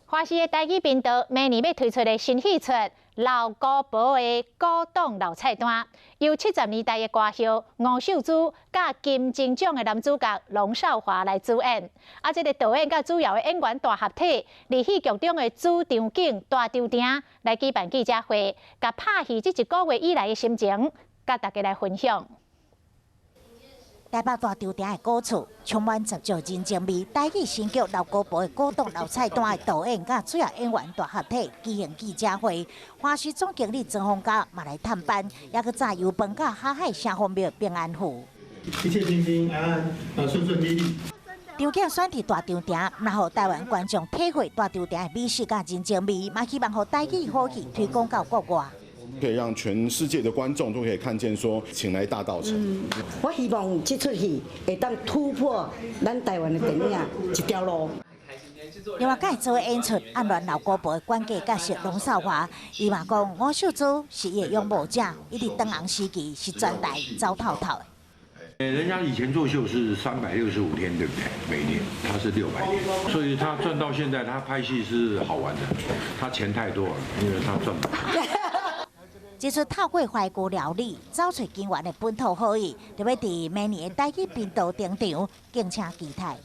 華視的台語頻道明年欲推出的新戲出《老古婆的古董老菜單》，由70年代的歌后吳秀珠佮金鐘獎的男主角龍少華來主演。啊，這个導演佮主要的演員大合體，佇戲劇中的主場景大場埕來舉辦記者會，共拍戲這一個月以來的心情，佮大家來分享。台北大稻埕的古厝，充滿十足人情味。台語新劇《老古婆的古董老菜單》的導演佮主要演員大合體舉行記者會，華視總經理曾鴻嘉嘛來探班，也閣炸油飯佮哈海城隍廟平安符。一切平平安安，啊，順順利利。場景選佇大稻埕，若予台灣觀眾體會大稻埕的美食佮人情味，嘛希望予台語好戲推廣到國外。可以讓全世界的觀眾都可以看見，說請來大稻埕。我希望這齣戲會當突破咱台灣的電影一條路。另外，佮伊做演出暗戀老古婆的關鍵角色龍少華，伊嘛講吳秀珠是伊的仰慕者，伊佇當紅時期是全台走透透的。人家以前做秀是365天，對不對？每年他是600天，所以他賺到現在，他拍戲是好玩的，他錢太多了，因為他賺不。這齣透過懷舊料理，找出根源的本土好戲，就欲佇明年的台語頻道登場，敬請期待。